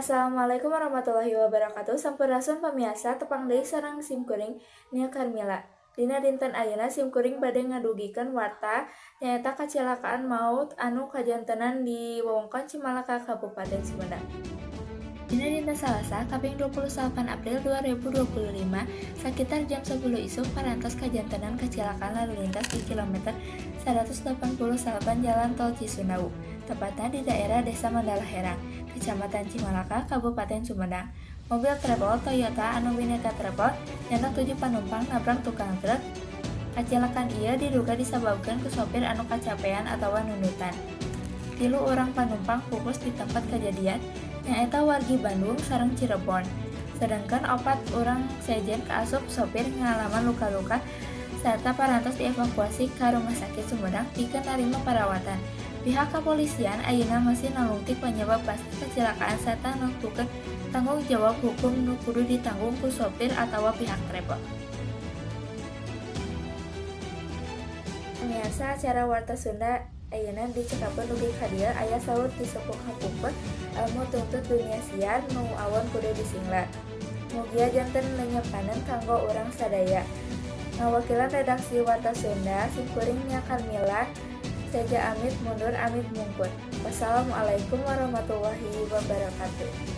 Assalamualaikum warahmatullahi wabarakatuh. Sampurasun pamiarsa, tepang deui sareng simkuring, Nia Karmila. Dina dinten ayeuna simkuring bade ngadugikeun warta, nyaeta kacilakaan maut anu kajantenan di wewengkon Cimalaka, Kabupaten Sumedang. Dina dinten Salasa kaping 28 April 2025 sakitar jam 10 isuk parantos kajantenan kacilakaan lalu lintas di kilometer 188 Jalan Tol Cisumdawu, tepatna di daerah Desa Mandala Herang, Kecamatan Cimalaka, Kabupaten Sumedang. Mobil travel Toyota anu bineka travel nyandak 7 panumpang nabrak tukang truk. Kacilakaan ieu diduga disababkeun ku sopir anu kacapean atawa nundutan. Tilu urang panumpang pupus di tempat kajadian, nyaeta wargi Bandung sareng Cirebon. Sedangkan opat urang sejen kaasup sopir ngalaman luka-luka serta parantos dievakuasi ka Rumah Sakit Sumedang pikeun narima parawatan. Pihak kepolisian ayeuna masih nalungtik penyebab pasti kacilakaan serta nangtukeun tanggung jawab hukum nu kudu ditanggung ku sopir atawa pihak travel. Pamiarsa, acara Warta Sunda ayeuna dicekapkeun dugi ka dieu. Aya saur ti sepuh kapungkur, "Elmu tungtut dunia siar, nu awon kudu disinglar." Mugia janten lenyepanan kanggo urang sadaya. Ngawakilan redaksi Warta Sunda, simkuring Nia Karmila seja amit mundur, amit mungkur. Wassalamualaikum warahmatullahi wabarakatuh.